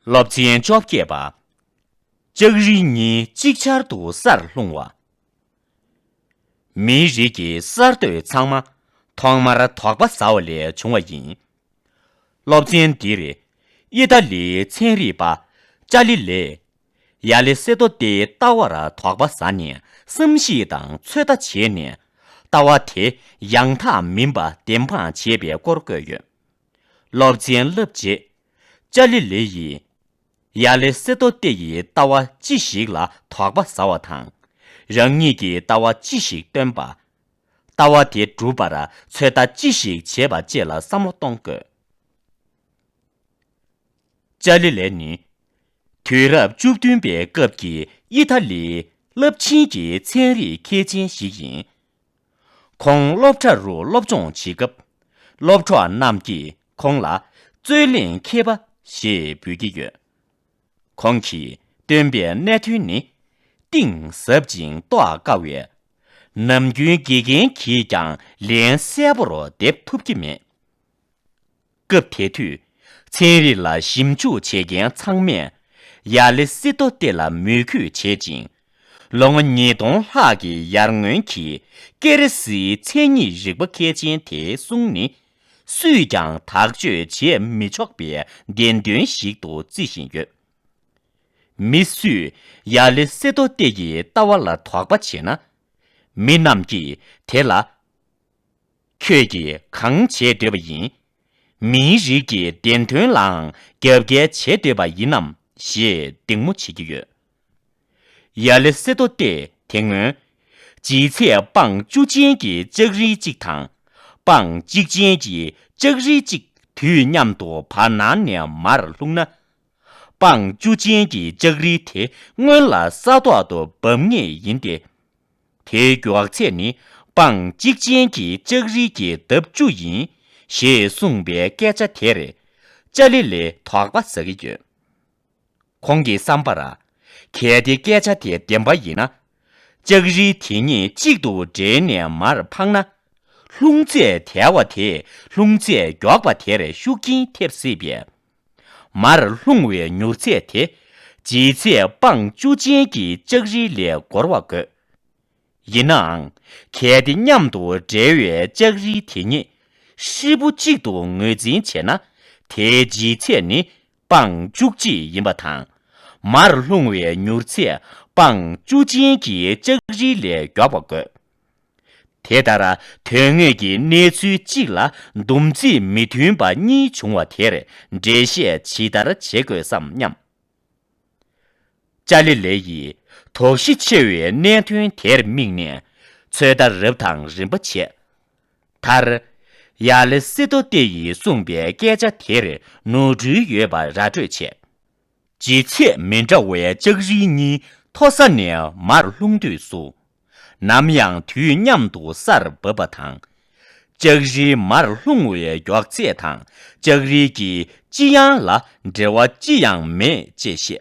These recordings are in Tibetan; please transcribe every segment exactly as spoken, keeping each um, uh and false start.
སློབ་ཚན་བཅོ་བརྒྱད་པ། ལྕགས་རིལ་གཉིས་ཅིག་ཆར་དུ་སར་ལྷུང་བ། མིའི་རིགས་ཀྱི་གསར་གཏོད་ཚང་མ་ཐོག་མར་དོགས་པ་ཟ་བ་ལས་བྱུང་བ་ཡིན། སློབ་ཚན་འདིར་ཨི་ཏཱ་ལིའི་ཚན་རིག་པ་ཅཱ་ལི་ལེས་ཡ་ལེ་སེ་ཏོ་ཏེའི་ལྟ་བར་དོགས་པ་ཟ་ནས་བསམ་གཞིག་དང་ཚོད་ལྟ་བྱས་ནས་ལྟ་བ་དེ་ཡང་དག་མིན་པ་བདེན་དཔང་བྱས་པའི་སྐོར་བཀོད་ཡོད། སློབ་ཚན་བསླབ་རྗེས། ཅཱ་ལི་ལེ་ཡིས་ཡ་ལེ་སེ་ཏོ་ཏེ་ཡི་ལྟ་བ་ཅི་ཞིག་ལ་དོགས་པ་ཟ་བ་དང་། རང་ཉིད་ཀྱི་ལྟ་བ་ཅི་ཞིག་བཏོན་པ། ལྟ་བ་དེ་སྒྲུབ་པར་ཚོད་ལྟ་ཅི་ཞིག་བྱས་པ་བཅས་ལ་བསམ་བློ་གཏོང་དགོས། ཅཱ་ལི་ལེ་ནི་དུས་རབས་བཅུ་བདུན་པའི་སྐབས་ཀྱི་ཨི་ཐ་ལིའི་རླབས་ཆེན་གྱི་ཚན་རིག་མཁས་ཅན་ཞིག་ཡིན། ཁོང་སློབ་གྲྭ་རུ་སློབ་སྦྱོང་བྱེད་སྐབས། སློབ་གྲོགས་རྣམས་ཀྱིས་ཁོང་ལ་རྩོད་གླེང་མཁས་པ་ཞེས་འབོད་ཀྱི་ཡོད། ཁོང་གིས་བཏོན་པའི་གནད་དོན་ནི། གཏིང་ཟབ་ཅིང་རྟོགས་དཀའ་བས། ནམ་རྒྱུན་དགེ་རྒན་གྱིས་ཀྱང་ལན་གསལ་པོར་འདེབས་ཐུབ་ཀྱི་མེད། སྐབས་དེ་དུས། ཚན་རིག་ལ་ཞིབ་འཇུག་བྱེད་མཁན་ཚང་མས་ཡ་ལེ་སི་ཏོ་ཏེ་ལ་མོས་གུས་བྱེད་ཅིང་། ལོ་ངོ་ཉིས་སྟོང་ལྷག་གི་ཡར་སྔོན་གྱི་ཀེ་རི་སིའི་མཚན་ཉིད་རིག་པ་མཁས་ཅན་དེའི་གསུང་ནི། སུས་ཀྱང་དག་བཅོས་བྱེད་མི་ཆོག་པའི་བདེན་དོན་ཞིག་ཏུ་བརྩི་བཞིན་ཡོད། མི་སུས་ཡ་ལེ་སི་ཏོ་ཏེ་ཡི་ལྟ་བ་ལ་དོགས་པ་བྱེད་ན། མི་རྣམས་ཀྱིས་དེ་ལ། ཁྱོད་ཀྱིས་གང་བྱེད་འདོད་པ་ཡིན། མིའི་རིགས་ཀྱི་བདེན་དོན་ལའང་རྒྱབ་འགལ་བྱེད་འདོད་པ་ཡིན་ནམ་ཞེས་སྡིགས་མོ་བྱེད་ཀྱི་ཡོད། ཡ་ལེ་སི་ཏོ་ཏེ་དེ་སྔོན། ལྗིད་ཚད་པང་བཅུ་ཅན་གྱི་ལྕགས་རིལ་གཅིག་དང་། པང་གཅིག་ཅན་གྱི་ལྕགས་རིལ་གཅིག་དུས་མཉམ་དུ་བར་སྣང་ནས་མར་ལྷུང་ན། པང་བཅུ་ཅན་གྱི་ལྕགས་རིལ་དེ་སྔོན་ལ་ས་ཐོག་ཏུ་བབས་ངེས་ཡིན་ཏེ། དེའི་མགྱོགས་ཚད་ནི་པང་གཅིག་ཅན་གྱི་ལྕགས་རིལ་གྱི་ལྡབ་བཅུ་ཡིན། ཞེས་གསུངས་པའི་སྐད་ཆ་དེར། ཅཱ་ལི་ལེ་དོགས་པ་ཟ་གི་ཡོད། ཁོང་གི་བསམ་པར། གལ་ཏེ་སྐད་ཆ་དེ་བདེན་པ་ཡིན་ན། ལྕགས་རིལ་དེ་གཉིས་གཅིག་ཏུ་འདྲེས་ནས་མར་འཕངས་ན། ལྷུང་ཚད་དལ་བ་དེས་ལྷུང་ཚད་མགྱོགས་པ་དེར་ཤུགས་རྐྱེན་ཐེབས་སྲིད་པས། མར་ལྷུང་བའི་མྱུར་ཚད་དེ། ལྗིད་ཚད་པང་བཅུ་ཅན་གྱི་ལྕགས་རིལ་ལས་འགོར་བ་དགོས། ཡིན་ནའང་། གལ་ཏེ་མཉམ་དུ་འབྲེལ་བའི་ལྕགས་རིལ་དེ་གཉིས། ཧྲིལ་པོ་གཅིག་ཏུ་ངོས་འཛིན་བྱས་ན། དེའི་ལྗིད་ཚད་ནི་པང་བཅུ་གཅིག་ཡིན་པ་དང་། མར་ལྷུང་བའི་མྱུར་ཚད་པང་བཅུ་ཅན་གྱི་ལྕགས་རིལ་ལས་མགྱོགས་པ་དགོས། དེ་ལྟར་དོན་དངོས་ཀྱི་གནས་ཚུལ་གཅིག་ལ་སྡོམ་ཚིག་མི་མཐུན་པ་གཉིས་བྱུང་བ་དེར་འགྲེལ་བཤད་ཇི་ལྟར་བྱེད་དགོས་སམ་སྙམ། ཅཱ་ལི་ལེ་ཡིས་དོགས་གཞི་ཆེ་བའི་གནད་དོན་དེར་དམིགས་ནས་ཚོད་ལྟ་རབ་དང་རིམ་པ་བྱས། མཐར། ཡ་ལེ་སི་ཏོ་ཏེ་ཡིས་གསུངས་པའི་སྐད་ཆ་དེར་ནོར་འཁྲུལ་ཡོད་པ་ར་སྤྲོད་བྱས། ལྗིད་ཚད་མི་འདྲ་བའི་ལྕགས་རིལ་གཉིས་མཐོ་ས་ནས་མར་ལྷུང་དུས་སུ། ནམ་ཡང་དུས་མཉམ་དུ་སར་བབས་པ་དང་། ལྕགས་རིལ་མར་ལྷུང་བའི་མགྱོགས་ཚད་དང་ལྕགས་རིལ་གྱི་ལྕི་ཡང་ལ་འབྲེལ་བ་ཅི་ཡང་མེད་ཅེས་བཤད།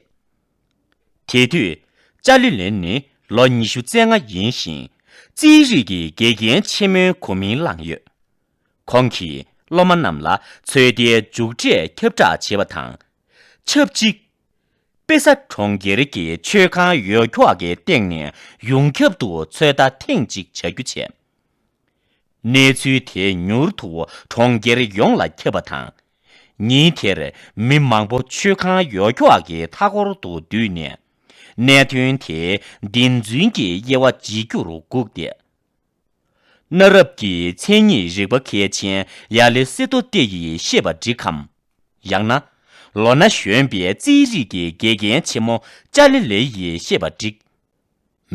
དེ་དུས་ཅཱ་ལི་ལེན་ནི་ལོ་ཉི་ཤུ་རྩ་ལྔ་ཡིན་ཞིང་། རྩིས་རིག་གི་དགེ་རྒན་ཆེན་མོའི་གོ་མིང་བླངས་ཡོད། ཁོང་གིས་སློབ་མ་རྣམས་ལ་ཚོད་ལྟའི་མཇུག་འབྲས་ཁྱབ་བསྒྲགས་བྱེད་པ་དང་། ཆབས་ཅིག་པེ་ས་གྲོང་ཁྱེར་གྱི་མཆོད་ཁང་ཡོ་འཁྱོག་གི་སྟེང་ནས་ཡོངས་ཁྱབ་ཏུ་ཚོད་ལྟ་ཐེངས་གཅིག་བྱ་རྒྱུ་བྱས། གནས་ཚུལ་དེ་མྱུར་དུ་གྲོང་ཁྱེར་ཡོངས་ལ་ཁྱབ་པ་དང་། ཉིན་དེར་མི་མང་པོ་མཆོད་ཁང་ཡོ་འཁྱོག་གི་མཐའ་འཁོར་དུ་འདུས་ནས། གནད་དོན་དེའི་བདེན་རྫུན་གྱི་དབྱེ་བ་འབྱེད་རྒྱུར་སྒུག་སྟེ། གནའ་རབས་ཀྱི་མཚན་ཉིད་རིག་པ་མཁས་ཅན་ཡ་ལེ་སི་ཏོ་ཏེ་ཡིས་བཤད་པ་འགྲིག་གམ། ཡང་ན། ལོ་ན་གཞོན་པའི་རྩིས་རིག་གི་དགེ་རྒན་ཆེན་མོ་ཅཱ་ལི་ལེ་ཡིས་བཤད་པ་འགྲིག་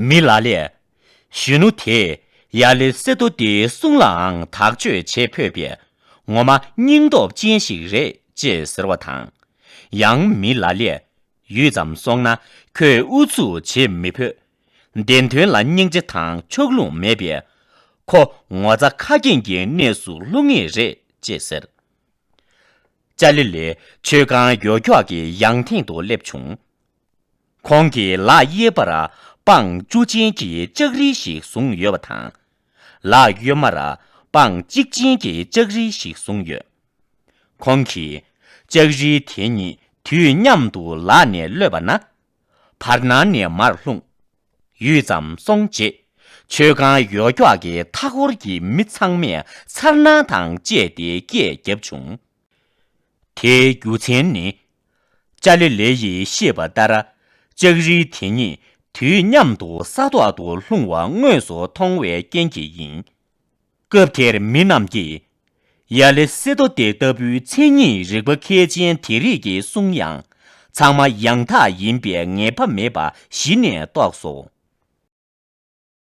མི་ལ་ལས། གཞོན་ནུ་དེས་ཡ་ལེ་སི་ཏོ་ཏེའི་གསུང་ལའང་དག་བཅོས་བྱེད་ཕོད་པས། ངོ་མ་སྙིང་སྟོབས་ཅན་ཞིག་རེད་ཅེས་ཟེར་བ་དང་། ཡང་མི་ལ་ལས། ཡུད་ཙམ་སོང་ན་ཁོས་ཨུ་ཚུགས་བྱེད་མི་ཕོད། བདེན་དོན་ལ་སྙིང་རྗེ་དང་ཕྱོགས་ལྷུང་མེད་པས། ཁོ་ངོ་ཚ་ཁ་སྐྱེངས་ཀྱི་གནས་སུ་ལྷུང་ངེས་རེད་ཅེས་ཟེར། ཅཱ་ལི་ལེ་མཆོད་ཁང་ཡོ་འཁྱོག་གི་ཡང་སྟེང་དུ་སླེབས་བྱུང་། ཁོང་གི་ལག་གཡས་པར་པང་བཅུ་ཅན་གྱི་ལྕགས་རིལ་ཞིག་བཟུང་ཡོད་པ་དང་། ལག་གཡོན་མར་པང་གཅིག་ཅན་གྱི་ལྕགས་རིལ་ཞིག་བཟུང་ཡོད། ཁོང་གིས་ལྕགས་རིལ་དེ་གཉིས་ དུས་མཉམ་དུ་ལག་ནས་གློད་པ་ན། བར་སྣང་ནས་མར་ལྷུང་། ཡུད་ཙམ་སོང་རྗེས། མཆོད་ཁང་ཡོ་འཁྱོག་གི་མཐའ་འཁོར་གྱི་མི་ཚང་མས་མཚར་སྣང་དང་བཅས་ཏེ་སྐད་བརྒྱབ་བྱུང་། དེའི་རྒྱུ་མཚན་ནི། ཅཱ་ལི་ལེ་ཡིས་བཤད་པ་ལྟར། ལྕགས་རིལ་དེ་ཉིད་དུས་མཉམ་དུ་ས་ཐོག་ཏུ་ལྷུང་བ་དངོས་སུ་མཐོང་བའི་རྐྱེན་གྱིས་ཡིན། སྐབས་དེར་མི་རྣམས་ཀྱིས། ཡ་ལེ་སེ་ཏོ་ཏེ་ལྟ་བུའི་མཚན་ཉིད་རིག་པ་མཁས་ཅན་དེ་རིགས་ཀྱིས་གསུངས་ཡང་། ཚང་མ་ཡང་དག་ཡིན་པའི་ངེས་པ་མེད་པ་གཞི་ནས་རྟོགས་སོ།